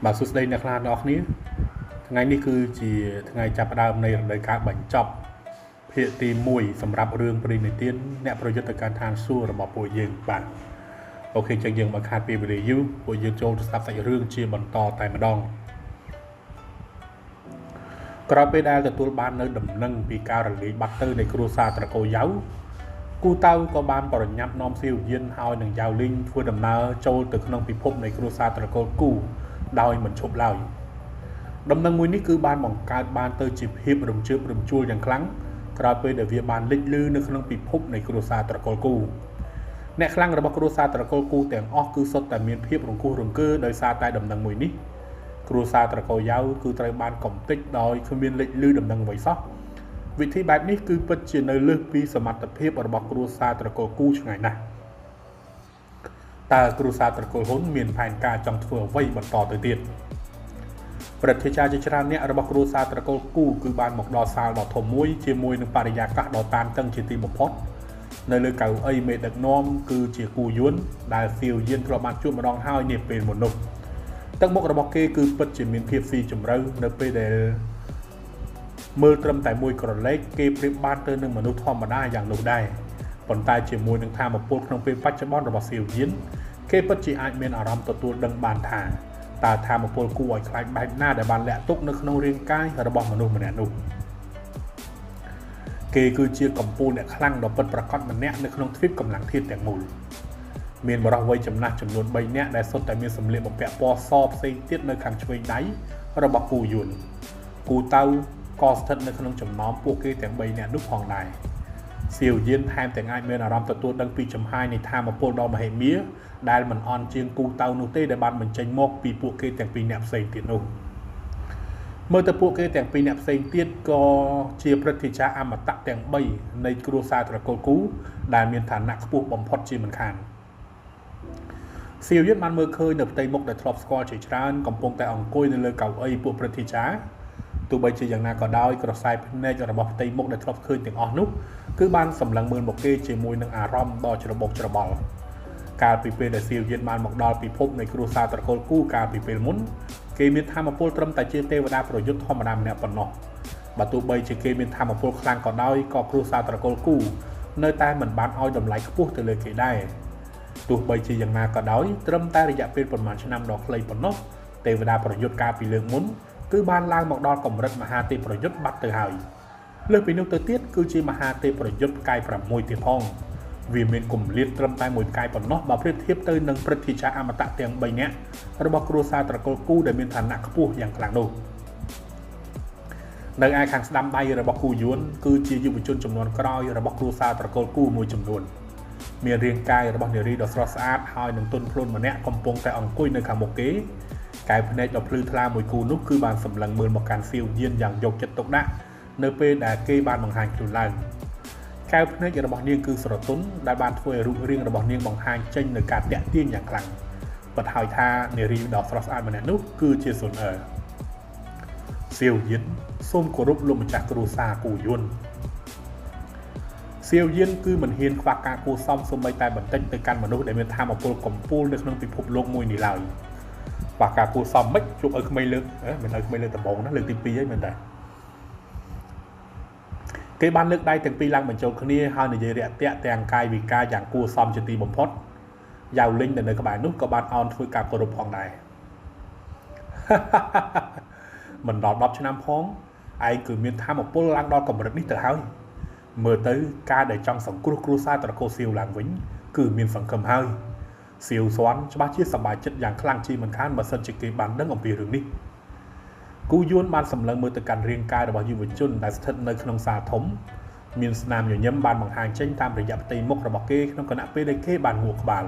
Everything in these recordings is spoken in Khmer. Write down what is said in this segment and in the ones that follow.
បាទសួស្តីអ្នកខ្លាទាំងអស់គ្នាថ្ងៃនេះគឺជាថ្ងៃចាប់ផ្ដើមនៃរដូវកាលបញ្ចប់ភាគទី1សម្រាប់រឿងព្រេងនិទានអ្នកប្រយុទ្ធការឋានសួគ៌របស់ពួកយើងបាទអូខេចឹងយើងមកខាតពេលវេលាយូរពួកយើងចូលទៅស្ដាប់សាច់រឿងជាបន្តតែម្ដងក្រោយពេលដែលទទួលបាននៅដំណឹងពីការរលាយបាត់ទៅនៃគ្រួសារត្រកូលយ៉ៅគូតៅក៏បានប្រញាប់នាំសៀវយានហើយនឹងយ៉ាវលីងធ្វើដំណើរចូលទៅក្នុងពិភពនៃគ្រួសារត្រកូលគូដោយមិនឈប់ឡើយដំណឹងមួយនេះគឺបានបង្កើតបានទៅជាភាពរំជើបរំជួលយ៉ាងខ្លាំងក្រោយពេលដែលវាបានលេចលឺនៅក្នុងពិភពនៃគ្រួសារត្រកូលគូអ្នកខ្លាំងរបស់គ្រួសារត្រកូលគូទាំងអស់គឺសុទ្ធតែមានភាពរង្គោះរង្គើដោយសារតែដំណឹងមួយនេះគ្រួសារត្រកូលយ៉ៅគឺត្រូវបានកំទេចដោយគ្មានលេចលឺដំណឹងអ្វីសោះវិធីបែបនេះគឺពិតជានៅលើសពីសមត្ថភាពរបស់គ្រួសារត្រកូលគូឆ្ងាយណាស់តើគ្រួសារត្រកូលហ៊ុនមានផែនការចង់ធ្វើអ្វីបន្តទៅទៀតព្រឹទ្ធាចារ្យជាច្រើនអ្នករបស់គ្រួសារត្រកូលគូគឺបានមកដល់សាលដ៏ធំមួយជាមួយនឹងបរិយាកាសដ៏តានតឹងជាទីបំផុតនៅលើកៅអីមេដឹកនាំគឺជាគូយួនដែលសៀវយានធ្លាប់បានជួបម្ដងហើយនាពេលមុននោះទឹកមុខរបស់គេគឺពិតជាមានភាពស៊ីជម្រៅនៅពេលដែលមើលត្រឹមតែមួយក្រឡេកគេប្រៀបបានទៅនឹងមនុស្សធម្មតាយ៉ាងនោះដែរប៉ុន្តែជាមួយនឹងធម៌ពលក្នុងពេលបច្ចុប្បន្នរបស់សៀវយានគេពិតជាអាចមានអារម្មណ៍ទទួលដឹងបានថាតើធម៌ពលគួរឲ្យខ្លាចបែបណាដែលបានលាក់ទុកនៅក្នុងរាងកាយរបស់មនុស្សម្នាក់នោះគេគឺជាកំពូលអ្នកខ្លាំងដ៏ពិតប្រាកដម្នាក់នៅក្នុងទ្វីបកម្លាំងធាតុទាំងមូលមានបរិះវ័យចំណាស់ចំនួន3នាក់ដែលសុទ្ធតែមានសម្លៀកបំពាក់ពណ៌សផ្សេងទៀតនៅខាងឆ្វេងដៃរបស់គូយួនគូតៅក៏ស្ថិតនៅក្នុងចំណោមពួកគេទាំង3នាក់នោះផងដែរសៀវយានថែមទាំងអាចមានអារម្មណ៍ទទួលដឹងពីចំហាយនៃធម៌ពលដ៏មហិមាដែលមិនអន់ជាងគូតៅនោះទេដែលបានបញ្ចេញមកពីពួកគេទាំងពីរនាក់ផ្សេងទៀតនោះមើលទៅពួកគេទាំងពីរនាក់ផ្សេងទៀតក៏ជាព្រឹទ្ធាចារ្យអមតៈទាំង3នៃគ្រួសារត្រកូលគូដែលមានឋានៈខ្ពស់បំផុតជាមិនខានសៀវយានបានមើលឃើញនៅផ្ទៃមុខដែលធ្លាប់ស្គាល់ជាច្រើនកំពុងតែអង្គុយនៅលើកៅអីពួកព្រឹទ្ធាចារ្យទោះបីជាយ៉ាងណាក៏ដោយក្រសែភ្នែករបស់ផ្ទៃមុខដែលធ្លាប់ឃើញទាំងអស់នោះគឺបានសម្លឹងមើលមកគេជាមួយនឹងអារម្មណ៍ដ៏ច្របូកច្របល់កាលពីពេលដែលសៀវយានបានមកដល់ពិភពនៃគ្រួសារត្រកូលគូកាលពីពេលមុនគេមានធម៌ពលត្រឹមតែជាទេវតាប្រយុទ្ធធម្មតាម្នាក់ប៉ុណ្ណោះបើទោះបីជាគេមានធម៌ពលខ្លាំងក៏ដោយក៏គ្រួសារត្រកូលគូនៅតែមិនបានឲ្យតម្លៃខ្ពស់ទៅលើគេដែរទោះបីជាយ៉ាងណាក៏ដោយត្រឹមតែរយៈពេលប្រមាណឆ្នាំដ៏ខ្លីប៉ុណ្ណោះទេវតាប្រយុទ្ធកាលពីលើកមុនគឺបានឡើងមកដល់កម្រិតមហាទេពប្រយុទ្ធបាត់ទៅហើយលើសពីនោះទៅទៀតគឺជាមហាទេពប្រយុទ្ធផ្កាយ6ទៀតផងវាមានគម្លាតត្រឹមតែមួយផ្កាយប៉ុណ្ណោះបើប្រៀបធៀបទៅនឹងព្រឹទ្ធាចារ្យអមតៈទាំង3នាក់របស់គ្រួសារត្រកូលគូដែលមានឋានៈខ្ពស់យ៉ាងខ្លាំងនោះនៅឯខាងស្ដាំដៃរបស់គូយួនគឺជាយុវជនចំនួនក្រោយរបស់គ្រួសារត្រកូលគូមួយចំនួនមានរាងកាយរបស់នារីដ៏ស្រស់ស្អាតហើយនឹងទន់ភ្លន់ម្នាក់កំពុងតែអង្គុយនៅខាងមុខគេកែវភ្នែកដ៏ភ្លឺថ្លាមួយគូនោះគឺបានសម្លឹងមើលមកកាន់សៀវយានយ៉ាងយកចិត្តទុកដាក់នៅពេលដែលគេបានបង្ហាញខ្លួនឡើងកែវភ្នែករបស់នាងគឺស្រទន់ដែលបានធ្វើឲ្យរូបរាងរបស់នាងបង្ហាញចេញនូវការទាក់ទាញយ៉ាងខ្លាំងពិតហើយថានារីដ៏ស្រស់ស្អាតម្នាក់នោះគឺជាស៊ុនអឺសៀវយានសូមគោរពលោកម្ចាស់គ្រួសារគូយួនសៀវយានគឺមិនហ៊ានខ្វះការគួរសមសូម្បីតែបន្តិចទៅកាន់មនុស្សដែលមានធម៌ពលកំពូលនៅក្នុងពិភពលោកមួយនេះឡើយខ្វះការគួរសមមិនជួបឲ្យក្មេងលើកមិនឲ្យក្មេងលើកដំបូងណាលើកទី2ហើយមែនទេគេបានលើកដៃទាំងពីរឡើងបញ្ចូលគ្នាហើយនិយាយរាក់ទាក់ទាំងកាយវិការយ៉ាងគួរសមជាទីបំផុតយ៉ាវលីងដែលនៅក្បែរនោះក៏បានអោនធ្វើការគោរពផងដែរមិនដល់10ឆ្នាំផងឯងគឺមានធម៌ពលឡើងដល់កម្រិតនេះទៅហើយមើលទៅការដែលចង់សង្គ្រោះគ្រួសារត្រកូលសៀវឡើងវិញគឺមានសង្ឃឹមហើយសៀវស្វាន់ច្បាស់ជាសប្បាយចិត្តយ៉ាងខ្លាំងជាមិនខានបើសិនជាគេបានដឹងអំពីរឿងនេះគូយួនបានសម្លឹងមើលទៅកាន់រាងកាយរបស់យុវជនដែលស្ថិតនៅក្នុងសាលធំមានស្នាមញញឹមបានបង្ហាញចេញតាមរយៈផ្ទៃមុខរបស់គេក្នុងគណៈពេលដែលគេបានងក់ក្បាល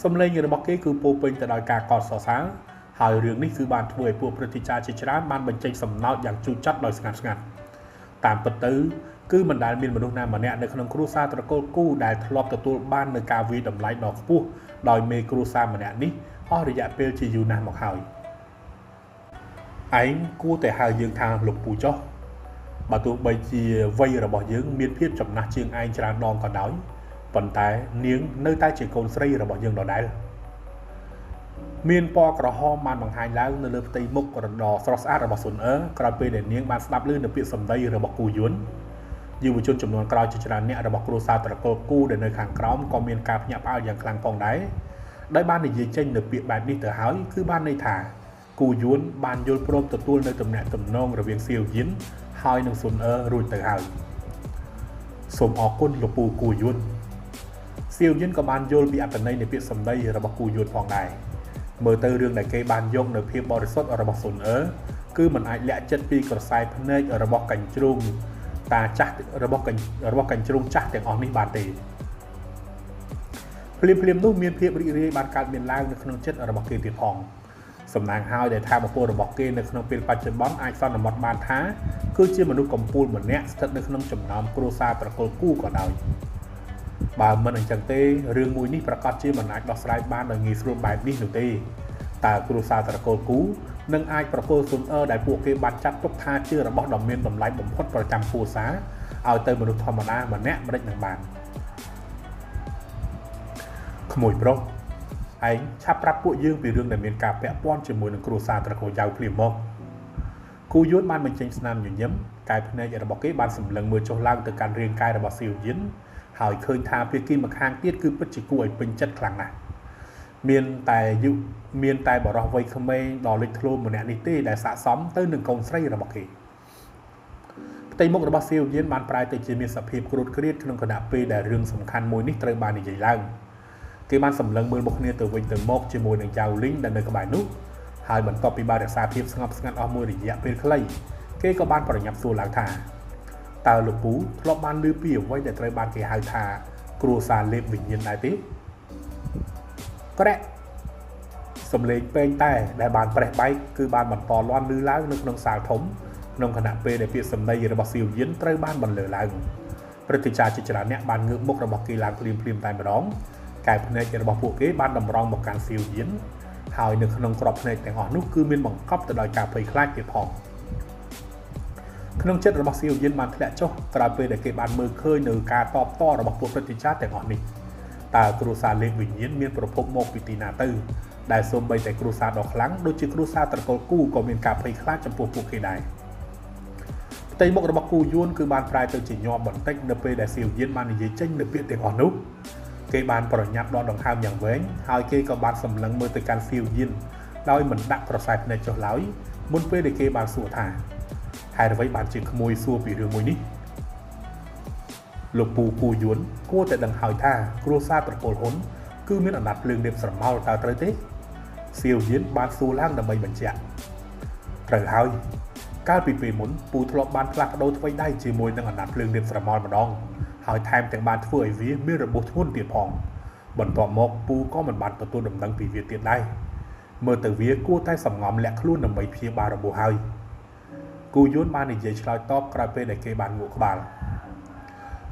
សម្លេងរបស់គេគឺពោពេញទៅដោយការកោតសរសើរហើយរឿងនេះគឺបានធ្វើឲ្យពួកព្រឹទ្ធាចារ្យជាច្រើនបានបញ្ចេញសំណោចយ៉ាងជូរចត់ដោយស្ងាត់ស្ងាត់តាមពិតទៅគឺមិនដែលមានមនុស្សណាម្នាក់នៅក្នុងគ្រួសារត្រកូលគូដែលធ្លាប់ទទួលបាននូវការវាយតម្លៃដ៏ខ្ពស់ដោយមេគ្រួសារម្នាក់នេះអស់រយៈពេលជាយូរណាស់មកហើយឯងគួរតែហៅយើងថាលោកពូចុះបើទោះបីជាវ័យរបស់យើងមានភាពចំណាស់ជាងឯងច្រើនដងក៏ដោយប៉ុន្តែនាងនៅតែជាកូនស្រីរបស់យើងដដែល មានពណ៌ក្រហមបានបង្ហាញឡើងនៅលើផ្ទៃមុខរដ៏ស្រស់ស្អាតរបស់ស៊ុនអឺក្រោយពេលដែលនាងបានស្ដាប់ឮនូវពាក្យសម្ដីរបស់គូយួនយុវជនចំនួនក្រោយជាច្រើនអ្នករបស់គ្រួសារត្រកូលគូដែលនៅខាងក្រោមក៏មានការភ្ញាក់ផ្អើលយ៉ាងខ្លាំងផងដែរដោយបាននិយាយចេញនូវពាក្យបែបនេះទៅហើយគឺបានន័យថាគូយួនបានយល់ព្រមទទួលនៅទំនាក់ទំនងរវាងសៀវយិនហើយនិងស៊ុនអឺរួចទៅហើយសូមអរគុណលោកពូគូយួនសៀវយិនក៏បានយល់ពីអត្ថន័យនៃពាក្យសម្ដីរបស់គូយួនផងដែរមើលទៅរឿងដែលគេបានយកនៅភាពបរិសុទ្ធរបស់ស៊ុនអឺគឺមិនអាចលាក់ចិត្តពីក្រសែភ្នែករបស់កញ្ជ្រោងតាចាស់របស់កញ្ជ្រោងចាស់ទាំងអស់នេះបានទេភ្លាមៗនោះមានភាពរីករាយបានកើតមានឡើងនៅក្នុងចិត្តរបស់គេទៀតផងសំណាងហើយដែលថាមពលរបស់គេនៅក្នុងពេលបច្ចុប្បន្នអាចសន្មត់បានថាគឺជាមនុស្សកំពូលម្នាក់ស្ថិតនៅក្នុងចំណោមគ្រួសារត្រកូលគូក៏ដោយបើមិនអញ្ចឹងទេរឿងមួយនេះប្រកាសជាមិនអាចដោះស្រាយបានដោយងាយស្រួលបែបនេះនោះទេតើគ្រួសារត្រកូលគូនឹងអាចប្រគល់ស៊ុនអឺដែលពួកគេបានចាត់ទុកថាជារបស់ដ៏មានតម្លៃបំផុតប្រចាំគ្រួសារឲ្យទៅមនុស្សធម្មតាម្នាក់មិននឹងបានក្មួយប្រុសឯងឆាប់ប្រាប់ពួកយើងពីរឿងដែលមានការពាក់ព័ន្ធជាមួយនឹងគ្រួសារត្រកូលយ៉ាវភ្លាមមកគូយួនបានបញ្ចេញស្នាមញញឹមកែភ្នែករបស់គេបានសម្លឹងមើលចុះឡើងទៅកាន់រាងកាយរបស់សៀវយិនហើយឃើញថាភាគីម្ខាងទៀតគឺពិតជាគួរឲ្យពេញចិត្តខ្លាំងណាស់មានតែបរិះវ័យក្មេងដ៏លេចធ្លោម្នាក់នេះទេដែលស័ក្តិសមទៅនឹងកូនស្រីរបស់គេផ្ទៃមុខរបស់សៀវយិនបានប្រែទៅជាមានសភាពគ្រោតគ្រាតក្នុងខណៈពេលដែលរឿងសំខាន់មួយនេះត្រូវបាននិយាយឡើងគេបានសម្លឹងមើលមុខគ្នាទៅវិញទៅមកជាមួយនឹងយ៉ាវលីងដែលនៅក្បែរនោះហើយបន្ទាប់ពីបានរក្សាភាពស្ងប់ស្ងាត់អស់មួយរយៈពេលខ្លីគេក៏បានប្រញាប់សួរឡើងថាតើលោកពូធ្លាប់បានឮពីអ្វីដែលត្រូវបានគេហៅថាគ្រួសារលេបវិញ្ញាណដែរទេក្រាក់សំឡេងពេងតែដែលបានប្រេះបែកគឺបានបន្តលាន់ឮឡើងនៅក្នុងសាលធំក្នុងខណៈពេលដែលពាក្យសម្ដីរបស់សៀវយិនត្រូវបានបន្លឺឡើងព្រឹទ្ធាចារ្យជាច្រើនអ្នកបានងើបមុខរបស់គេឡើងភ្លាមៗតែម្ដងកែភ្នែករបស់ពួកគេបានតម្រង់មកកាន់សៀវយិនហើយនៅក្នុងក្របភ្នែកទាំងអស់នោះគឺមានបង្កប់ទៅដោយការភ័យខ្លាចទៀតផងក្នុងចិត្តរបស់សៀវយិនបានធ្លាក់ចុះក្រោយពេលដែលគេបានមើលឃើញនៅការតបតរបស់ពួកព្រឹទ្ធាចារ្យទាំងអស់នេះតើគ្រួសារលេខវិញ្ញាណមានប្រភពមកពីទីណាទៅដែលសូម្បីតែគ្រួសារដ៏ខ្លាំងដូចជាគ្រួសារត្រកូលគូក៏មានការភ័យខ្លាចចំពោះពួកគេដែរផ្ទៃមុខរបស់គូយួនគឺបានប្រែទៅជាញាប់បន្តិចនៅពេលដែលសៀវយិនបាននិយាយចេញនៅពាក្យទាំងអស់នោះគេបានប្រញាប់ដកដង្ហើមយ៉ាងវែងហើយគេក៏បានសម្លឹងមើលទៅកាន់សៀវយិនដោយមិនដាក់ក្រសែភ្នែកចុះឡើយមុនពេលដែលគេបានសួរថាហេតុអ្វីបានជាក្មួយសួរពីរឿងមួយនេះលោកពូគូយួនគួរតែដឹងហើយថាគ្រួសារត្រកូលហ៊ុនគឺមានអណ្ដាតភ្លើងលេបស្រមោលតើត្រូវទេសៀវយិនបានសួរឡើងដើម្បីបញ្ជាក់ត្រូវហើយកាលពីពេលមុនពូធ្លាប់បានផ្លាស់ប្ដូរថ្វីដៃជាមួយនឹងអណ្ដាតភ្លើងលេបស្រមោលម្ដងហើយថែមទាំងបានធ្វើឲ្យវាមានរបួសធ្ងន់ទៀតផងបន្ទាប់មកពូក៏មិនបានទទួលដំណឹងពីវាទៀតដែរមើលទៅវាគួរតែសំងំលាក់ខ្លួនដើម្បីព្យាបាលរបួសហើយគូយួនបាននិយាយឆ្លើយតបក្រោយពេលដែលគេបានងក់ក្បាល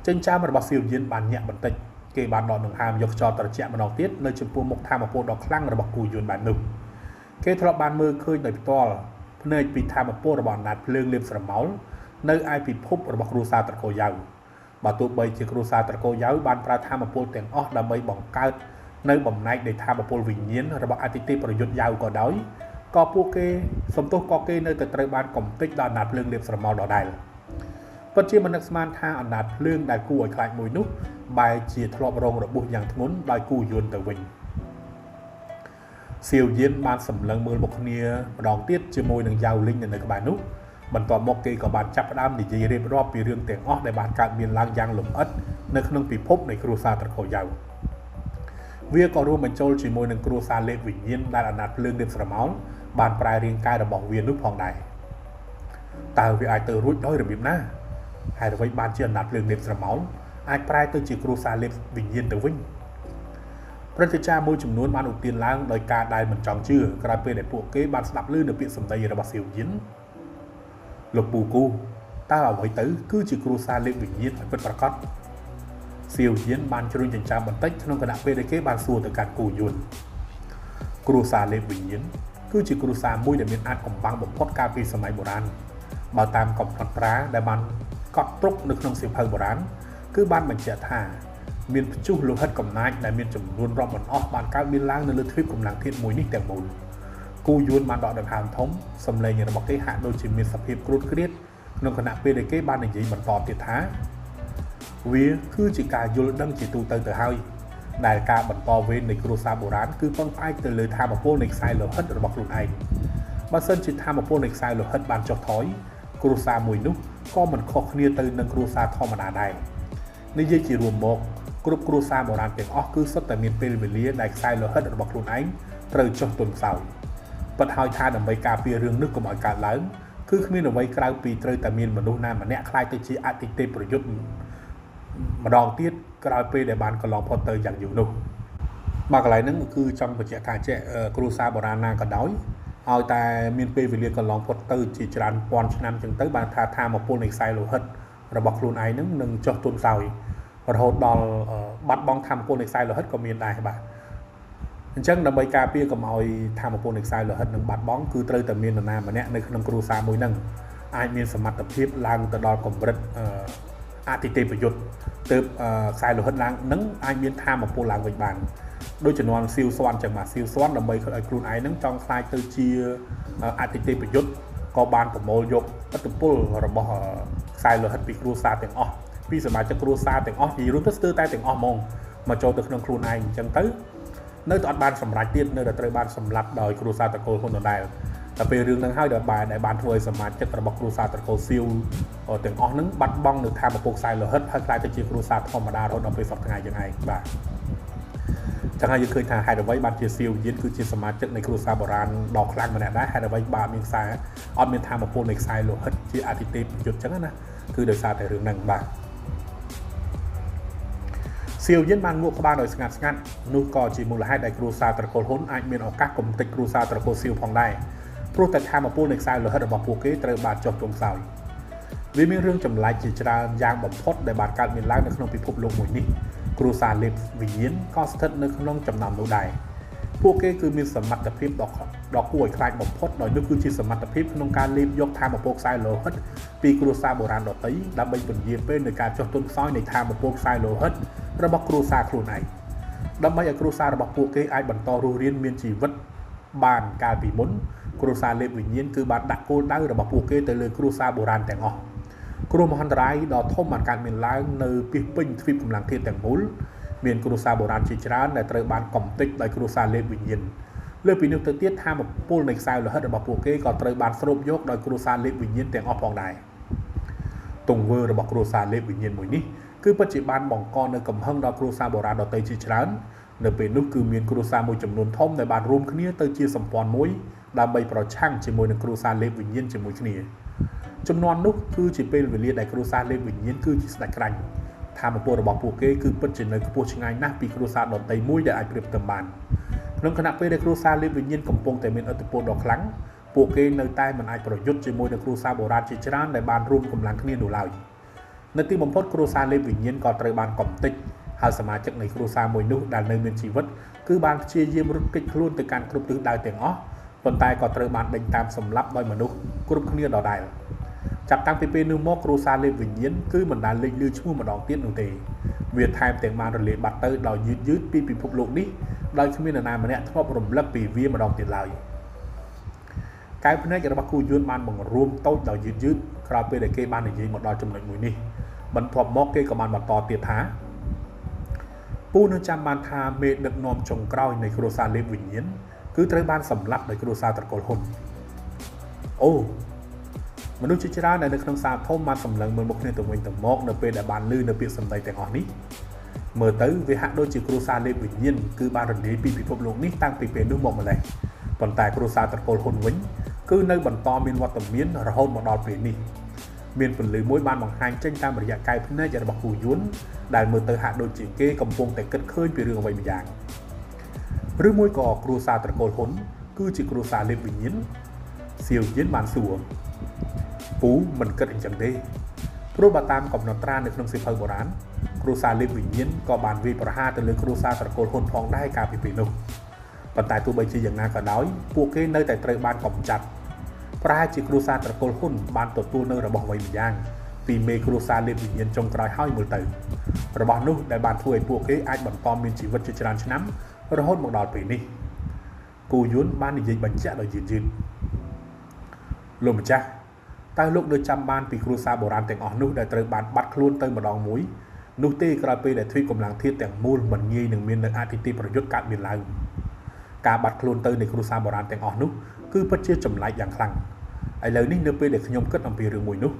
ចិញ្ចើមរបស់សៀវយិនបានញាក់បន្តិចគេបានដកដង្ហើមយកខ្យល់ត្រជាក់ម្ដងទៀតនៅចំពោះមុខធម្មពលដ៏ខ្លាំងរបស់គូយួនបែបនោះគេធ្លាប់បានមើលឃើញដោយផ្ទាល់ភ្នែកពីធម្មពលរបស់អណ្ដាតភ្លើងលេបស្រមោលនៅឯពិភពរបស់គ្រួសារត្រកូលយ៉ាវបើទោះបីជាគ្រួសារត្រកូលយ៉ាវបានប្រើធម្មពលទាំងអស់ដើម្បីបង្កើតនៅបំណែកនៃធម្មពលវិញ្ញាណរបស់អតិថិប្រយុទ្ធយ៉ាវក៏ដោយក៏ពួកគេសំទោសក៏គេនៅតែត្រូវបានកំទេចដល់អណ្ដាតភ្លើងលេបស្រមោលដដែលពិតជាមិននឹកស្មានថាអណ្ដាតភ្លើងដែលគួរឲ្យខ្លាចមួយនោះបែរជាធ្លាប់រងរបួសយ៉ាងធ្ងន់ដោយគូយន្តទៅវិញសៀវយិនបានសម្លឹងមើលមុខគ្នាម្ដងទៀតជាមួយនឹងយ៉ាវលីងនៅក្បែរនោះបន្ទាប់មកគេក៏បានចាប់ផ្ដើមនិយាយរៀបរាប់ពីរឿងទាំងអស់ដែលបានកើតមានឡើងយ៉ាងលម្អិតនៅក្នុងពិភពនៃគ្រួសារត្រកូលយ៉ាវវាក៏រួមបញ្ចូលជាមួយនឹងគ្រួសារលេបវិញ្ញាណដែលអណ្ដាតភ្លើងលេបស្រមោលបានប្រែរាងកាយរបស់វានោះផងដែរតើវាអាចទៅរួចដោយរបៀបណាហេតុអ្វីបានជាអណ្ដាតភ្លើងលេបស្រមោលអាចប្រែទៅជាគ្រួសារលេបវិញ្ញាណទៅវិញព្រឹទ្ធាចារ្យមួយចំនួនបានឧទានឡើងដោយការដែលមិនចង់ជឿក្រោយពេលដែលពួកគេបានស្ដាប់ឮនូវពាក្យសម្ដីរបស់សៀវយិនលោកពូគូតើអ្វីទៅគឺជាគ្រួសារលេបវិញ្ញាណឲ្យពិតប្រាកដសៀវយិនបានជ្រុញចិញ្ចើមបន្តិចក្នុងខណៈពេលដែលគេបានសួរទៅកាន់គូយួនគ្រួសារលេបវិញ្ញាណគឺជាគ្រួសារមួយដែលមានអាចកំបាំងបំផុតកាលពីសម័យបុរាណបើតាមកំណត់ត្រាដែលបានកត់ត្រុកនៅក្នុងសៀវភៅបុរាណគឺបានបញ្ជាក់ថា មានព្យុះលោហិតកំណាចដែលមានចំនួនរាប់មិនអស់បានកើតមានឡើងនៅលើទ្វីបកម្លាំងធាតុមួយនេះទាំងមូលគូយួនបានដកដង្ហើមធំសម្លេងរបស់គេហាក់ដូចជាមានសភាពគ្រួតគ្រៀតក្នុងខណៈពេលដែលគេបាននិយាយបន្តទៀតថាវាគឺជាការយល់ដឹងជាទូទៅទៅហើយដែលការបន្តវេននៃគ្រួសារបុរាណគឺពឹងផ្អែកទៅលើធម៌ពលនៃខ្សែលោហិតរបស់ខ្លួនឯងបើសិនជាធម៌ពលនៃខ្សែលោហិតបានចុះថយគ្រួសារមួយនោះក៏មិនខុសគ្នាទៅនឹងគ្រួសារធម្មតាដែរនិយាយជារួមមកគ្រប់គ្រួសារបុរាណទាំងអស់គឺសុទ្ធតែមានពេលវេលាដែលខ្សែលោហិតរបស់ខ្លួនឯងត្រូវចុះទន់ខ្សោយប៉ុន្តែហើយថាដើម្បីការពាររឿងនេះកុំឲ្យកើតឡើងគឺគ្មានអ្វីក្រៅពីត្រូវតែមានមនុស្សណាម្នាក់ក្លាយទៅជាអតិទេពប្រយុទ្ធម្ដងទៀតក្រោយពេលដែលបានកន្លងផុតទៅយ៉ាងយូរនោះបាទកន្លែងហ្នឹងគឺចង់បញ្ជាក់ថាចេះគ្រួសារបុរាណណាក៏ដោយឲ្យតែមានពេលវេលាកន្លងផុតទៅជាច្រើនពាន់ឆ្នាំចឹងទៅបានថាធម៌ពលនៃខ្សែលោហិតរបស់ខ្លួនឯងហ្នឹងនឹងចុះទន់ខ្សោយរហូតដល់បាត់បង់ធម៌ពលនៃខ្សែលោហិតក៏មានដែរបាទអញ្ចឹងដើម្បីការពារកុំឲ្យធម៌ពលនៃខ្សែលោហិតនឹងបាត់បង់គឺត្រូវតែមាននរណាម្នាក់នៅក្នុងគ្រួសារមួយហ្នឹងអាចមានសមត្ថភាពឡើងទៅដល់កម្រិតអតិទេពយុទ្ធទើបខ្សែលោហិតឡើងនឹងអាចមានធម៌ពលឡើងវិញបានដូចជំនាន់សៀវស្វាន់ចឹងបាទសៀវស្វាន់ដើម្បីឲ្យខ្លួនឯងនឹងចង់ក្លាយទៅជាអតិទេពយុទ្ធក៏បានប្រមូលយកឥទ្ធិពលរបស់ខ្សែលោហិតពីគ្រួសារទាំងអស់ពីសមាជិកគ្រួសារទាំងអស់និយាយរួមទៅស្ទើរតែទាំងអស់ហ្មងមកចូលទៅក្នុងខ្លួនឯងអញ្ចឹងទៅនៅតែអត់បានសម្រេចទៀតនៅតែត្រូវបានសម្លាប់ដោយគ្រួសារត្រកូលហ៊ុនដដែលតែពេលរឿងហ្នឹងហើយដែលបានធ្វើឲ្យសមាជិករបស់គ្រួសារត្រកូលសៀវទាំងអស់ហ្នឹងបាត់បង់នៅធម៌ពលខ្សែលោហិតហើយក្លាយទៅជាគ្រួសារធម្មតារហូតដល់ពេលសប្តាហ៍ថ្ងៃយ៉ាងឯងបាទចឹងហើយយើងឃើញថាហេតុអ្វីបានជាសៀវយានគឺជាសមាជិកនៃគ្រួសារបុរាណដ៏ខ្លាំងម្នាក់ដែរហេតុអ្វីបាទមានខ្សែអត់មានធម៌ពលនៃខ្សែលោហិតជាអតិទេពយុទ្ធចឹងណាគឺដោយសារតែរឿងហ្នឹងបាទសៀវយានបានងក់ក្បាលដោយស្ងាត់ស្ងាត់នោះក៏ជាមូលហេតុដែលគ្រួសារត្រកូលហ៊ុនអាចមានឱកាសកំទេចគ្រួសារត្រកូលសៀវផងដែរព្រោះតែធម៌ពលនៃខ្សែលោហិតរបស់ពួកគេត្រូវបានចុះទន់ខ្សោយវាមានរឿងចម្លែកជាច្រើនយ៉ាងបំផុតដែលបានកើតមានឡើងនៅក្នុងពិភពលោកមួយនេះគ្រួសារលេបវិញ្ញាណក៏ស្ថិតនៅក្នុងចំណោមនោះដែរពួកគេគឺមានសមត្ថភាពដ៏គួរឲ្យខ្លាចបំផុតដោយនោះគឺជាសមត្ថភាពក្នុងការលេបយកធម៌ពលខ្សែលោហិតពីគ្រួសារបុរាណដទៃដើម្បីពន្យាពេលនៃការចុះទន់ខ្សោយនៃធម៌ពលខ្សែលោហិតរបស់គ្រួសារខ្លួនឯងដើម្បីឲ្យគ្រួសាររបស់ពួកគេអាចបន្តរស់រានមានជីវិតបានកាលពីមុនគ្រួសារលេបវិញ្ញាណគឺបានដាក់គោលដៅរបស់ពួកគេទៅលើគ្រួសារបុរាណទាំងអស់គ្រោះមហន្តរាយដ៏ធំបានកើតមានឡើងនៅពាសពេញទ្វីបកម្លាំងធាតុទាំងមូលមានគ្រួសារបុរាណជាច្រើនដែលត្រូវបានកំទេចដោយគ្រួសារលេបវិញ្ញាណលើពីនោះទៅទៀតធម៌ពលនៃខ្សែលោហិតរបស់ពួកគេក៏ត្រូវបានស្រូបយកដោយគ្រួសារលេបវិញ្ញាណទាំងអស់ផងដែរទង្វើរបស់គ្រួសារលេបវិញ្ញាណមួយនេះគឺពិតជាបានបង្កនូវកំហឹងដល់គ្រួសារបុរាណដទៃជាច្រើននៅពេលនោះគឺមានគ្រួសារមួយចំនួនធំដែលបានរួមគ្នាទៅជាសម្ព័ន្ធមួយដើម្បីប្រឆាំងជាមួយនឹងគ្រួសារលេបវិញ្ញាណជាមួយគ្នាចំនួននោះគឺជាពេលវេលាដែលគ្រួសារលេបវិញ្ញាណគឺជាស្ដេចក្រាញ់ធម៌ពលរបស់ពួកគេគឺពិតជានៅខ្ពស់ឆ្ងាយណាស់ពីគ្រួសារដទៃមួយដែលអាចប្រៀបផ្ទឹមបានក្នុងខណៈពេលដែលគ្រួសារលេបវិញ្ញាណកំពុងតែមានឥទ្ធិពលដ៏ខ្លាំងពួកគេនៅតែមិនអាចប្រយុទ្ធជាមួយនឹងគ្រួសារបុរាណជាច្រើនដែលបានរួមកម្លាំងគ្នានោះឡើយនៅទីបំផុតគ្រួសារលេបវិញ្ញាណក៏ត្រូវបានកំទេចហើយសមាជិកនៃគ្រួសារមួយនោះដែលនៅមានជីវិតគឺបានព្យាយាមរត់គេចខ្លួនទៅកាន់គ្រប់ទិសដៅទាំងអស់ប៉ុន្តែក៏ត្រូវបានដេញតាមសម្លាប់ដោយមនុស្សគ្រប់គ្នាដដែលចាប់តាំងពីពេលនោះមកគ្រួសារលេបវិញ្ញាណគឺមិនដែលលេចលឺឈ្មោះម្ដងទៀតនោះទេវាថែមទាំងបានរលាយបាត់ទៅដោយយឺតយឺតពីពិភពលោកនេះដោយគ្មាននរណាម្នាក់ធ្លាប់រំលឹកពីវាម្ដងទៀតឡើយកែវភ្នែករបស់គូយួនបានបង្រួមតូចដោយយឺតយឺតក្រោយពេលដែលគេបាននិយាយមកដល់ចំណុចមួយនេះបន្ទាប់មកគេក៏បានបន្តទៀតថាពូនៅចាំបានថាមេដឹកនាំចុងក្រោយនៃគ្រួសារលេបវិញ្ញាណគឺត្រូវបានសម្លាប់ដោយគ្រួសារត្រកូលហ៊ុនអូមនុស្សជាច្រើនដែលនៅក្នុងសាលធំបានសម្លឹងមើលមុខគ្នាទៅវិញទៅមកនៅពេលដែលបានឮនៅពាក្យសម្ដីទាំងអស់នេះមើលទៅវាហាក់ដូចជាគ្រួសារលេបវិញ្ញាណគឺបានរលាយពីពិភពលោកនេះតាំងពីពេលនោះមកម្លេះប៉ុន្តែគ្រួសារត្រកូលហ៊ុនវិញគឺនៅបន្តមានវត្តមានរហូតមកដល់ពេលនេះមានពន្លឺមួយបានបង្ហាញចេញតាមរយៈកែវភ្នែករបស់គូយួនដែលមើលទៅហាក់ដូចជាគេកំពុងតែគិតឃើញពីរឿងអ្វីម្យ៉ាងឬមួយក៏គ្រួសារត្រកូលហ៊ុនគឺជាគ្រួសារលេបវិញ្ញាណសៀវយានបានសួរពូមិនគិតអញ្ចឹងទេព្រោះបើតាមកំណត់ត្រានៅក្នុងសៀវភៅបុរាណគ្រួសារលេបវិញ្ញាណក៏បានវាយប្រហារទៅលើគ្រួសារត្រកូលហ៊ុនផងដែរកាលពីពេលនោះប៉ុន្តែទោះបីជាយ៉ាងណាក៏ដោយពួកគេនៅតែត្រូវបានកំចាត់ប្រហែលជាគ្រួសារត្រកូលហ៊ុនបានទទួលនៅរបស់អ្វីម្យ៉ាងពីមេគ្រួសារលេបវិញ្ញាណចុងក្រោយហើយមើលទៅ របស់នោះដែលបានធ្វើឲ្យពួកគេអាចបន្តមានជីវិតជាច្រើនឆ្នាំរហូតមកដល់ពេលនេះគូយុនបាននិយាយបញ្ជាក់ដោយយឺតយឺតលោកម្ចាស់តើលោកដូចចាំបានពីគ្រួសារបុរាណទាំងអស់នោះដែលត្រូវបានបាត់ខ្លួនទៅម្ដងមួយនោះទេក្រោយពេលដែលទ្វីបកម្លាំងធាតុទាំងមូលមិនងាយនឹងមាននៅអធិទេប្រយុទ្ធកើតមានឡើងការបាត់ខ្លួនទៅនៃគ្រួសារបុរាណទាំងអស់នោះគឺពិតជាចម្លែកយ៉ាងខ្លាំងឥឡូវនេះនៅពេលដែលខ្ញុំគិតអំពីរឿងមួយនោះ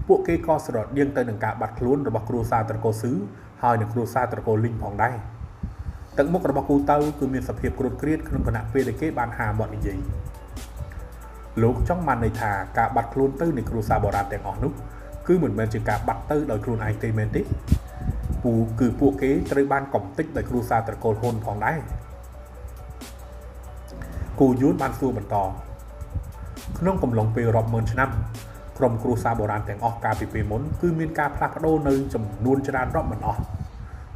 ពួកគេក៏ស្រដៀងទៅនឹងការបាត់ខ្លួនរបស់គ្រួសារត្រកូលស៊ឺហើយនិងគ្រួសារត្រកូលលីងផងដែរទឹកមុខរបស់គូតៅគឺមានសភាពគ្រុតគ្រៀតក្នុងគណៈពេលដែលគេបានហាមាត់និយាយលោកចង់បានន័យថាការបាត់ខ្លួនទៅនៃគ្រួសារបុរាណទាំងអស់នោះគឺមិនមែនជាការបាត់ទៅដោយខ្លួនឯងទេមែនទេពូគឺពួកគេត្រូវបានកំទេចដោយគ្រួសារត្រកូលហ៊ុនផងដែរគូយួនបានសួរបន្តក្នុងកំឡុងពេលរាប់ម៉ឺនឆ្នាំក្រុមគ្រួសារបុរាណទាំងអស់កាលពីពេលមុនគឺមានការផ្លាស់ប្ដូរនៅចំនួនច្រើនរាប់មិនអស់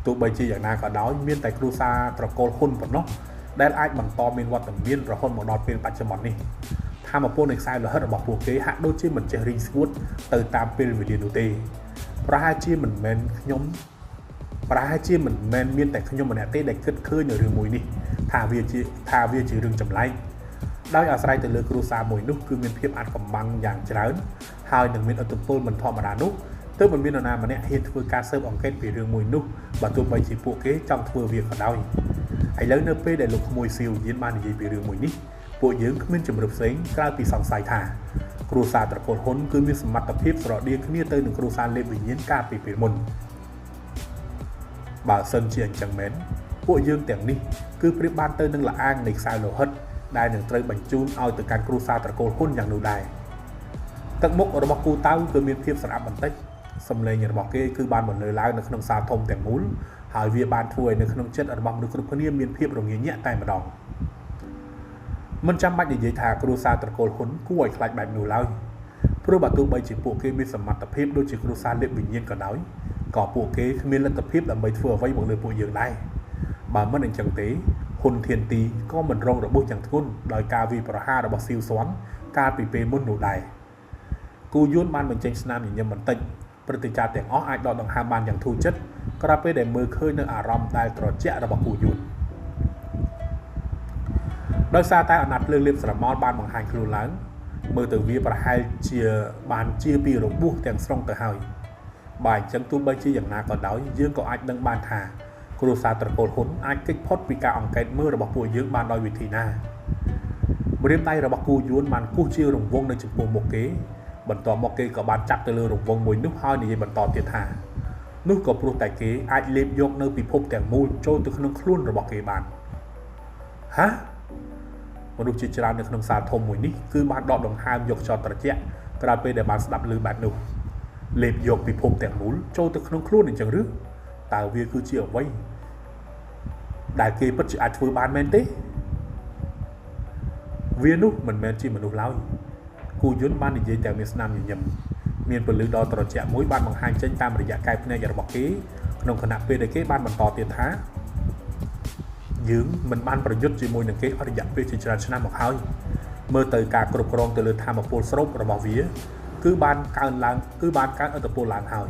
ទោះបីជាយ៉ាងណាក៏ដោយមានតែគ្រួសារត្រកូលហ៊ុនប៉ុណ្ណោះដែលអាចបន្តមានវត្តមានរហូតមកដល់ពេលបច្ចុប្បន្ននេះធម៌ពលនៃខ្សែលោហិតរបស់ពួកគេហាក់ដូចជាមិនចេះរីងស្ងួតទៅតាមពេលវេលានោះទេប្រហែលជាមិនមែនខ្ញុំប្រហែលជាមិនមែនមានតែខ្ញុំម្នាក់ទេដែលគិតឃើញនៅរឿងមួយនេះថាវាជារឿងចម្លែកដោយអាស្រ័យទៅលើគ្រួសារមួយនោះគឺមានភាពអាថ៌កំបាំងយ៉ាងច្រើនហើយនឹងមានឥទ្ធិពលមិនធម្មតានោះទើបមិនមាននរណាម្នាក់ហ៊ានធ្វើការស៊ើបអង្កេតពីរឿងមួយនោះបើទោះបីជាពួកគេចង់ធ្វើវាក៏ដោយឥឡូវនៅពេលដែលលោកក្មួយសៀវយានបាននិយាយពីរឿងមួយនេះពួកយើងគ្មានជម្រើសផ្សេងក្រៅពីសង្ស័យថាគ្រួសារត្រកូលហ៊ុនគឺមានសមត្ថភាពស្រដៀងគ្នាទៅនឹងគ្រួសារលេបវិញ្ញាណកាលពីពេលមុនបើសិនជាអញ្ចឹងមែនពួកយើងទាំងនេះគឺប្រៀបបានទៅនឹងល្អាងនៃខ្សែលោហិតដែលនឹងត្រូវបញ្ជូនឲ្យទៅកាន់គ្រួសារត្រកូលហ៊ុនយ៉ាងនោះដែរទឹកមុខរបស់គូតៅគឺមានភាពស្រអាប់បន្តិចសម្លេងរបស់គេគឺបានបន្លឺឡើងនៅក្នុងសាលធំទាំងមូលហើយវាបានធ្វើឲ្យនៅក្នុងចិត្តរបស់មនុស្សគ្រប់គ្នាមានភាពរងាញាក់តែម្ដងមិនចាំបាច់និយាយថាគ្រួសារត្រកូលហ៊ុនគួរឲ្យខ្លាចបែបនោះឡើយព្រោះបើទោះបីជាពួកគេមានសមត្ថភាពដូចជាគ្រួសារលេបវិញ្ញាណក៏ដោយក៏ពួកគេគ្មានលទ្ធភាពដើម្បីធ្វើអ្វីមកលើពួកយើងដែរបើមិនអញ្ចឹងទេហ៊ុនធានទីក៏មិនរងរបួសយ៉ាងធ្ងន់ដោយការវាយប្រហាររបស់ស៊ីវស្វាន់កាលពីពេលមុននោះដែរគូយួនបានបញ្ចេញស្នាមញញឹមបន្តិចព្រឹទ្ធាចារ្យទាំងអស់អាចដកដង្ហើមបានយ៉ាងធូរចិត្តក្រោយពេលដែលមើលឃើញនៅអារម្មណ៍ដែលត្រជាក់របស់គូយួនដោយសារតែអណាត់ភ្លើងលៀបស្រមោលបានបង្ហាញខ្លួនឡើងមើលទៅវាប្រហែលជាបានជាពីរបួសទាំងស្រុងទៅហើយបើអញ្ចឹងទោះបីជាយ៉ាងណាក៏ដោយយើងក៏អាចដឹងបានថាគ្រួសារត្រកូលហ៊ុនអាចគេចផុតពីការអង្កេតមើលរបស់ពួកយើងបានដោយវិធីណាម្រាមដៃរបស់គូយួនបានគូសជារង្វង់នៅចំពោះមុខគេបន្ទាប់មកគេក៏បានចាប់ទៅលើរង្វង់មួយនោះហើយនិយាយបន្តទៀតថានោះក៏ព្រោះតែគេអាចលេបយកនៅពិភពទាំងមូលចូលទៅក្នុងខ្លួនរបស់គេបានហាមនុស្សជាច្រើននៅក្នុងសាលធំមួយនេះគឺបានដកដង្ហើមយកខ្យល់ត្រជាក់ក្រោយពេលដែលបានស្ដាប់ឮបែបនោះលេបយកពិភពទាំងមូលចូលទៅក្នុងខ្លួនអញ្ចឹងឬតើវាគឺជាអ្វីដែលគេពិតជាអាចធ្វើបានមែនទេវានោះមិនមែនជាមនុស្សឡើយគូយុនបាននិយាយទាំងមានស្នាមញញឹមមានពលឺដ៏ត្រជាក់មួយបានបង្ហាញចេញតាមរយៈកែវភ្នែករបស់គេក្នុងខណៈពេលដែលគេបានបន្តទៀតថាយើងមិនបានប្រយុទ្ធជាមួយនឹងគេអស់រយៈពេលជាច្រើនឆ្នាំមកហើយមើលទៅការគ្រប់គ្រងទៅលើធម៌ពលស្រូបរបស់វាគឺបានកើនឡើងគឺបានកើនឥទ្ធិពលឡើងហើយ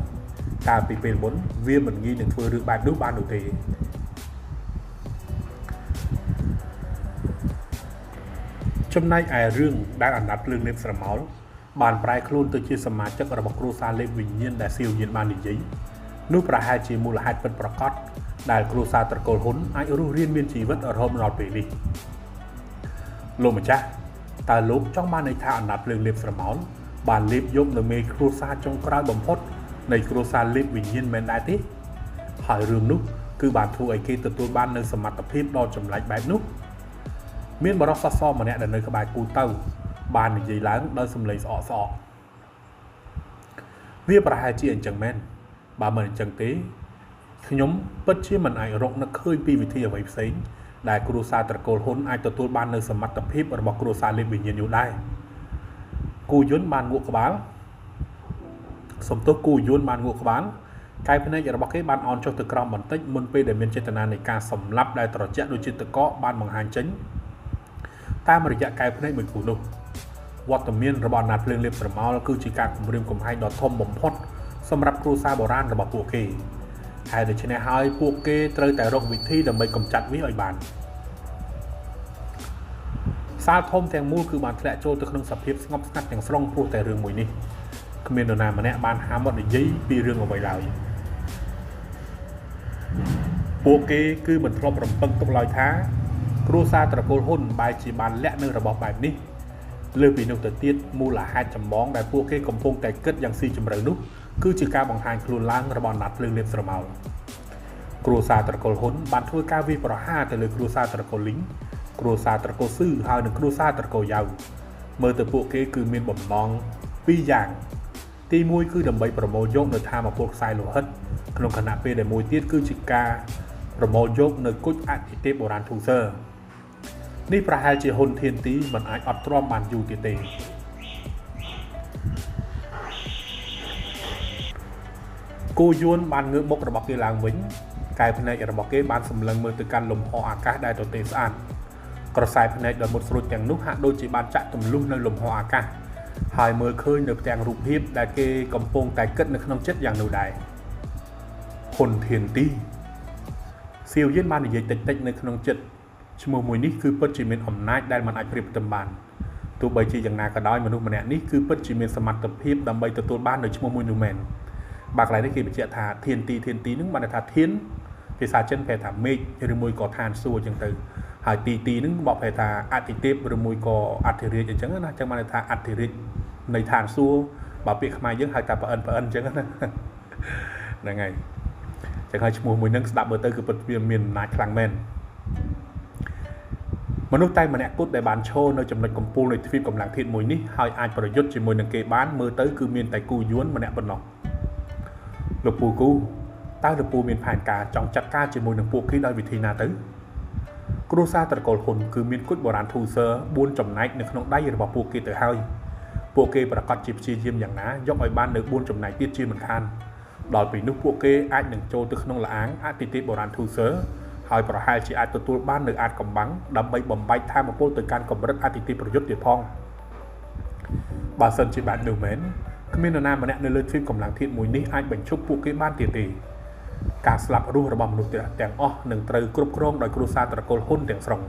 កាលពីពេលមុនវាមិនងាយនឹងធ្វើរឿងបែបនោះបាននោះទេចំណែកឯរឿងដែលអណាត់ភ្លើងលេបស្រមោលបានប្រែខ្លួនទៅជាសមាជិករបស់គ្រួសារលេបវិញ្ញាណដែលសៀវយានបាននិយាយនោះប្រហែលជាមូលហេតុពិតប្រាកដដែលគ្រួសារត្រកូលហ៊ុនអាចរស់រានមានជីវិតរហូតមកដល់ពេលនេះលោកម្ចាស់តើលោកចង់បានន័យថាអណាត់ភ្លើងលេបស្រមោលបានលេបយកនៅមេគ្រួសារចុងក្រោយបំផុតនៃគ្រួសារលេបវិញ្ញាណមែនដែរទេហើយរឿងនោះគឺបានធ្វើឲ្យគេទទួលបាននៅសមត្ថភាពដ៏ចម្លែកបែបនោះមានបរិសសម្នាក់ដែលនៅក្បែរគូទៅបាននិយាយឡើងដោយសម្លេងស្អកស្អកវាប្រហែលជាអញ្ចឹងមែនបើមិនអញ្ចឹងទេខ្ញុំពិតជាមិនអាចរកនឹកឃើញពីវិធីអ្វីផ្សេងដែលគ្រួសារត្រកូលហ៊ុនអាចទទួលបាននៅសមត្ថភាពរបស់គ្រួសារលេបវិញ្ញាណនោះដែរគូយុនបានងក់ក្បាលសំទោសគូយុនបានងក់ក្បាលកែវភ្នែករបស់គេបានអោនចុះទៅក្រោមបន្តិចមុនពេលដែលមានចេតនានៃការសម្លាប់ដែលត្រជាក់ដូចជាទឹកកកបានបង្ហាញចេញតាមរយៈកែវភ្នែកមួយគូនោះវត្តមានរបស់អណាត់ភ្លើងលេបស្រមោលគឺជាការគំរាមកំហែងដ៏ធំបំផុតសម្រាប់គ្រួសារបុរាណរបស់ពួកគេ ហេតុដូច្នេះហើយពួកគេត្រូវតែរកវិធីដើម្បីកម្ចាត់វាឲ្យបានសាលធំទាំងមូលគឺបានធ្លាក់ចូលទៅក្នុងសភាពស្ងប់ស្ងាត់ទាំងស្រុងព្រោះតែរឿងមួយនេះគ្មាននរណាម្នាក់បានហាមមាត់និយាយពីរឿងអ្វីឡើយពួកគេគឺមិនធ្លាប់រំពឹងទុកឡើយថាគ្រួសារត្រកូលហ៊ុនបែរជាបានលាក់នៅរបស់បែបនេះលើសពីនោះទៅទៀតមូលហេតុចម្បងដែលពួកគេកំពុងតែគិតយ៉ាងស៊ីជម្រៅនោះគឺជាការបង្ហាញខ្លួនឡើងរបស់អណ្ដាតភ្លើងលេបស្រមោលគ្រួសារត្រកូលហ៊ុនបានធ្វើការវាយប្រហារទៅលើគ្រួសារត្រកូលលីងគ្រួសារត្រកូលស៊ឺហើយនិងគ្រួសារត្រកូលយ៉ៅមើលទៅពួកគេគឺមានបំណងពីរយ៉ាងទី1គឺដើម្បីប្រមូលយកនៅថាមពលខ្សែលោហិតក្នុងខណៈពេលដែលមួយទៀតគឺជាការប្រមូលយកនៅគុជអធិទេពបុរាណធូស័រនេះប្រហែលជាហ៊ុនធានទីមិនអាចអត់ទ្រាំបានយូរទៀតទេគូយួនបានងើបមុខរបស់គេឡើងវិញកែភ្នែករបស់គេបានសម្លឹងមើលទៅកាន់លំហអាកាសដែលទទេស្អាតក្រសែភ្នែកដ៏មុតស្រួចទាំងនោះហាក់ដូចជាបានចាក់ទម្លុះនៅលំហអាកាសហើយមើលឃើញនៅផ្ទាំងរូបភាពដែលគេកំពុងតែគិតនៅក្នុងចិត្តយ៉ាងនោះដែរហ៊ុនធានទីសៀវយិនបាននិយាយតិចៗនៅក្នុងចិត្តឈ្មោះមួយនេះគឺពិតជាមានអំណាចដែលមិនអាចប្រៀបផ្ទឹមបានទោះបីជាយ៉ាងណាក៏ដោយមនុស្សម្នាក់នេះគឺពិតជាមានសមត្ថភាពដើម្បីទទួលបាននៅឈ្មោះមួយនោះមែនបាទកន្លែងនេះគេបញ្ជាក់ថាធានទីធានទីនឹងបានន័យថាធានភាសាចិនប្រែថាមេឃឬមួយក៏ឋានសួគ៌អញ្ចឹងទៅហើយទីទីនឹងបកប្រែថាអតិទេពឬមួយក៏អធិរាជអញ្ចឹងណាអញ្ចឹងបានន័យថាអធិរាជនៃឋានសួគ៌បើពាក្យខ្មែរយើងហៅថាប្អិនប្អិនអញ្ចឹងណាហ្នឹងហើយចឹងហើយឈ្មោះមួយនឹងស្ដាប់មើលទៅគឺពិតជាមានអំណាចខ្លាំងមែនមនុស្សតែម្នាក់គត់ដែលបានឈរនៅចំណុចកំពូលនៃទ្វីបកម្លាំងធាតុមួយនេះហើយអាចប្រយុទ្ធជាមួយនឹងគេបានមើលទៅគឺមានតែគូយួនម្នាក់ប៉ុណ្ណោះលោកពូគូតើលោកពូមានផែនការចង់ចាត់ការជាមួយនឹងពួកគេដោយវិធីណាទៅគ្រួសារត្រកូលហ៊ុនគឺមានគុជបុរាណធូស័រ4ចំណែកនៅក្នុងដៃរបស់ពួកគេទៅហើយពួកគេប្រកាសជាព្យាយាមយ៉ាងណាយកឲ្យបាននៅ4ចំណែកទៀតជាមិនខានដល់ពេលនោះពួកគេអាចនឹងចូលទៅក្នុងលាងអតិថិបុរាណធូស័រហើយប្រហែលជាអាចទទួលបាននៅអាចកំបាំងដើម្បីបំបែកធម៌ពលទៅកាន់កម្រិតអតិថិប្រយុទ្ធទៀតផងបើសិនជាបែបនោះមែនគ្មាននរណាម្នាក់នៅលើទ្វីបកម្លាំងធាតុមួយនេះអាចបញ្ឈប់ពួកគេបានទៀតទេការស្លាប់រស់របស់មនុស្សទាំងអស់នឹងត្រូវគ្រប់គ្រងដោយគ្រួសារត្រកូលហ៊ុនទាំងស្រុង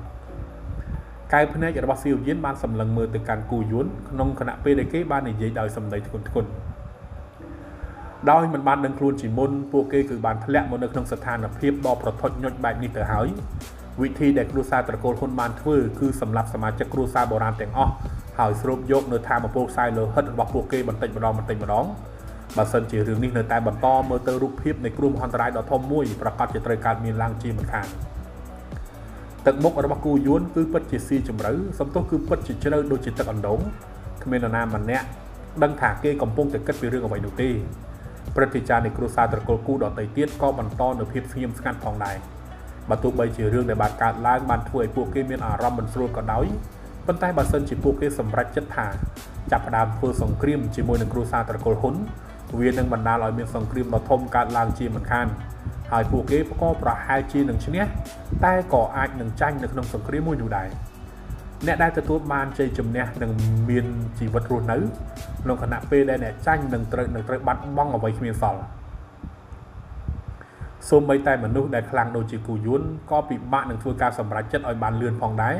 កែវភ្នែករបស់សៀវយៀនបានសម្លឹងមើលទៅកាន់គូយួនក្នុងខណៈពេលដែលគេបាននិយាយដោយសម្ដីធ្ងន់ធ្ងរដោយមិនបានដឹងខ្លួនជាមុនពួកគេគឺបានធ្លាក់មកនៅក្នុងស្ថានភាពដ៏ប្រថុចញុចបែបនេះទៅហើយវិធីដែលគ្រួសារត្រកូលហ៊ុនបានធ្វើគឺសម្រាប់សមាជិកគ្រួសារបុរាណទាំងអស់ហើយស្រូបយកនៅថាមពលខ្សែលោហិតរបស់ពួកគេបន្តិចម្ដងបន្តិចម្ដងបើសិនជារឿងនេះនៅតែបន្តមើលទៅរូបភាពនៃគ្រោះមហន្តរាយដ៏ធំមួយប្រកាសជាត្រូវកើតមានឡើងជាមិនខានទឹកមុខរបស់គូយួនគឺពិតជាស៊ីជម្រៅសំទោសគឺពិតជាជ្រៅដូចជាទឹកអណ្ដូងគ្មាននរណាម្នាក់ដឹងថាគេកំពុងតែគិតពីរឿងអ្វីនោះទេព្រឹទ្ធាចារ្យនៃគ្រួសារត្រកូលគូដទៃទៀតក៏បន្តនៅភាពស្ងៀមស្ងាត់ផងដែរបើទោះបីជារឿងដែលបានកើតឡើងបានធ្វើឲ្យពួកគេមានអារម្មណ៍មិនស្រួលក៏ដោយប៉ុន្តែបើសិនជាពួកគេសម្រេចចិត្តថាចាប់ផ្ដើមធ្វើសង្គ្រាមជាមួយនឹងគ្រួសារត្រកូលហ៊ុនវានឹងបណ្ដាលឲ្យមានសង្គ្រាមដ៏ធំកើតឡើងជាមិនខានហើយពួកគេក៏ប្រហែលជានឹងឈ្នះតែក៏អាចនឹងចាញ់នៅក្នុងសង្គ្រាមមួយនោះដែរអ្នកដែលទទួលបានជ័យជំនះនឹងមានជីវិតរស់នៅក្នុងខណៈពេលដែលអ្នកចាញ់នឹងត្រូវបាត់បង់អ្វីគ្មានសល់សូម្បីតែមនុស្សដែលខ្លាំងដូចជាគូយួនក៏ពិបាកនឹងធ្វើការសម្រេចចិត្តឲ្យបានលឿនផងដែរ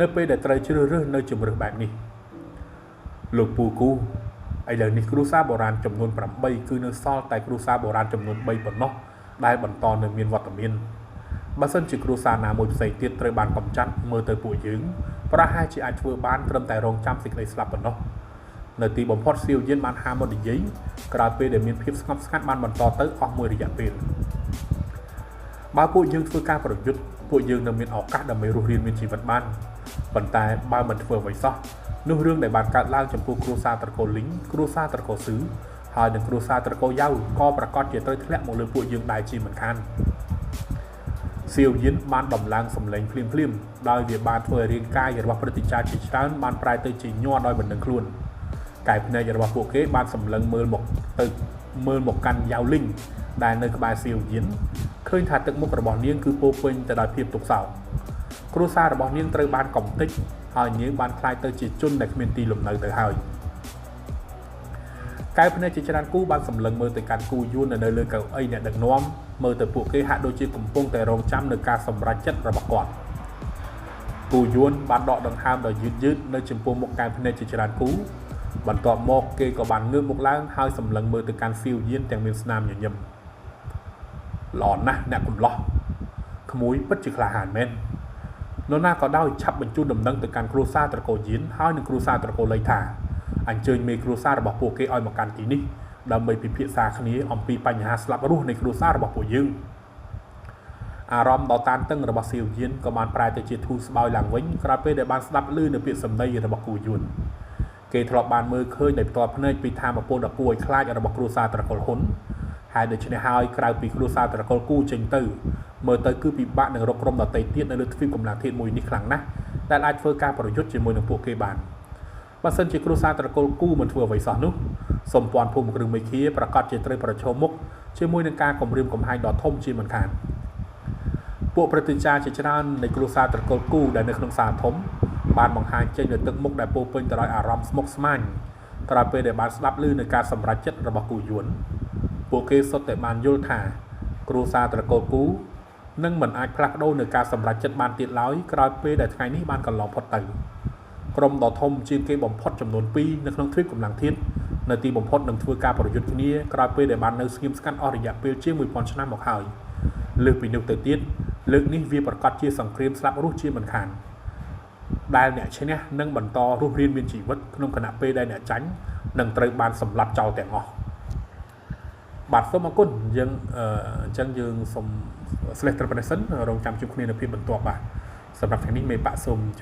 នៅពេលដែលត្រូវជ្រើសរើសនៅជម្រើសបែបនេះលោកពូគូឥឡូវនេះគ្រួសារបុរាណចំនួន8គឺនៅសល់តែគ្រួសារបុរាណចំនួន3ប៉ុណ្ណោះដែលបន្តនៅមានវត្តមានបើសិនជាគ្រួសារណាមួយផ្សេងទៀតត្រូវបានកំចាត់មើលទៅពួកយើងប្រហែលជាអាចធ្វើបានត្រឹមតែរងចាំសេចក្តីស្លាប់ប៉ុណ្ណោះនៅទីបំផុតសៀវយៀនបានហាមនិយាយក្រោយពេលដែលមានភាពស្ងប់ស្ងាត់បានបន្តទៅអស់មួយរយៈពេលបើពួកយើងធ្វើការប្រយុទ្ធពួកយើងនឹងមានឱកាសដើម្បីរស់រានមានជីវិតបានប៉ុន្តែបើមិនធ្វើអ្វីសោះនោះរឿងដែលបានកើតឡើងចំពោះគ្រួសារត្រកូលលីងគ្រួសារត្រកូលស៊ឺហើយនិងគ្រួសារត្រកូលយ៉ៅក៏ប្រកាសជាត្រូវធ្លាក់មកលើពួកយើងដែរជាមិនខានសៀវយៀនបានដំឡើងសម្លេងភ្លាមៗដោយវាបានធ្វើឲ្យរាងកាយរបស់ព្រឹទ្ធាចារ្យជាច្រើនបានប្រែទៅជាញ័រដោយមិនដឹងខ្លួនកែភ្នែករបស់ពួកគេបានសម្លឹងមើលមកទៅមើលមកកាន់យ៉ាវលីងដែលនៅក្បែរសៀវយៀនឃើញថាទឹកមុខរបស់នាងគឺពោពេញទៅដោយភាពទុក្ខសោកគ្រួសាររបស់នាងត្រូវបានកំទេចហើយនាងបានក្លាយទៅជាជនដែលគ្មានទីលំនៅទៅហើយ កែវភ្នែកជាច្រើនគូបានសម្លឹងមើលទៅកាន់គូយួននៅលើកៅអីអ្នកដឹកនាំមើលទៅពួកគេហាក់ដូចជាកំពុងតែរងចាំនៅការសម្រេចចិត្តរបស់គាត់គូយួនបានដកដង្ហើមដ៏យឺតយឺតនៅចំពោះមុខកែវភ្នែកជាច្រើនគូបន្ទាប់មកគេក៏បានងើបមុខឡើងហើយសម្លឹងមើលទៅកាន់សៀវយានទាំងមានស្នាមញញឹមល្អណាស់អ្នកកំឡោះក្មួយពិតជាក្លាហានមែននរណាក៏ដោយឆាប់បញ្ជូនដំណឹងទៅកាន់គ្រួសារត្រកូលយានហើយនិងគ្រួសារត្រកូលលៃថាអញ្ជើញមេគ្រួសាររបស់ពួកគេឲ្យមកកាន់ទីនេះដើម្បីពិភាក្សាគ្នាអំពីបញ្ហាស្លាប់រស់នៃគ្រួសាររបស់ពួកយើងអារម្មណ៍ដ៏តានតឹងរបស់សៀវយានក៏បានប្រែទៅជាធូរស្បើយឡើងវិញក្រោយពេលដែលបានស្ដាប់ឮនូវពាក្យសម្ដីរបស់គូយួនគេធ្លាប់បានមើលឃើញដោយផ្ទាល់ភ្នែកពីថាមពលដ៏គួរឲ្យខ្លាចរបស់គ្រួសារត្រកូលហ៊ុនហើយដូច្នេះហើយក្រៅពីគ្រួសារត្រកូលគូចេញទៅមើលទៅគឺពិបាកនឹងរកក្រុមដទៃទៀតនៅលើទ្វីបកម្លាំងធាតុមួយនេះខ្លាំងណាស់ដែលអាចធ្វើការប្រយុទ្ធជាមួយនឹងពួកគេបានបើសិនជាគ្រួសារត្រកូលគូមិនធ្វើអ្វីសោះនោះសម្ព័ន្ធភូមិគ្រឹះមេឃាប្រកាសជាត្រូវប្រឈមមុខជាមួយនឹងការគំរាមកំហែងដ៏ធំជាមិនខានពួកប្រតិចារជាច្រើននៃគ្រួសារត្រកូលគូដែលនៅក្នុងសាលធំបានបង្ហាញចេញនូវទឹកមុខដែលពោពេញទៅដោយអារម្មណ៍ស្មុគស្មាញក្រោយពេលដែលបានស្ដាប់ឮនូវការសម្រេចចិត្តរបស់គូយួនពួកគេសុទ្ធតែបានយល់ថាគ្រួសារត្រកូលគូនឹងមិនអាចផ្លាស់ប្ដូរនូវការសម្រេចចិត្តបានទៀតឡើយក្រោយពេលដែលថ្ងៃនេះបានកន្លងផុតទៅក្រុមដ៏ធំជាងគេបំផុតចំនួន2នៅក្នុងទ្វីបកម្លាំងធាតុនៅទីបំផុតនឹងធ្វើការប្រយុទ្ធគ្នាក្រោយពេលដែលបាននៅស្ងៀមស្ងាត់អស់រយៈពេលជាង1000ឆ្នាំមកហើយលើសពីនោះទៅទៀតលើកនេះវាប្រកាសជាសង្គ្រាមស្លាប់រស់ជាមិនខានដែលអ្នកឈ្នះនឹងបន្តរស់រានមានជីវិតក្នុងខណៈពេលដែលអ្នកចាញ់នឹងត្រូវបានសម្លាប់ចោលទាំងអស់បាទសូមអរគុណយើងអញ្ចឹងយើងសូម slash ត្រឹមប៉ុណ្ណេះសិនរងចាំជួបគ្នានៅភាពបន្ទាប់បាទសម្រាប់ថ្ងៃនេះមេបាក់សូម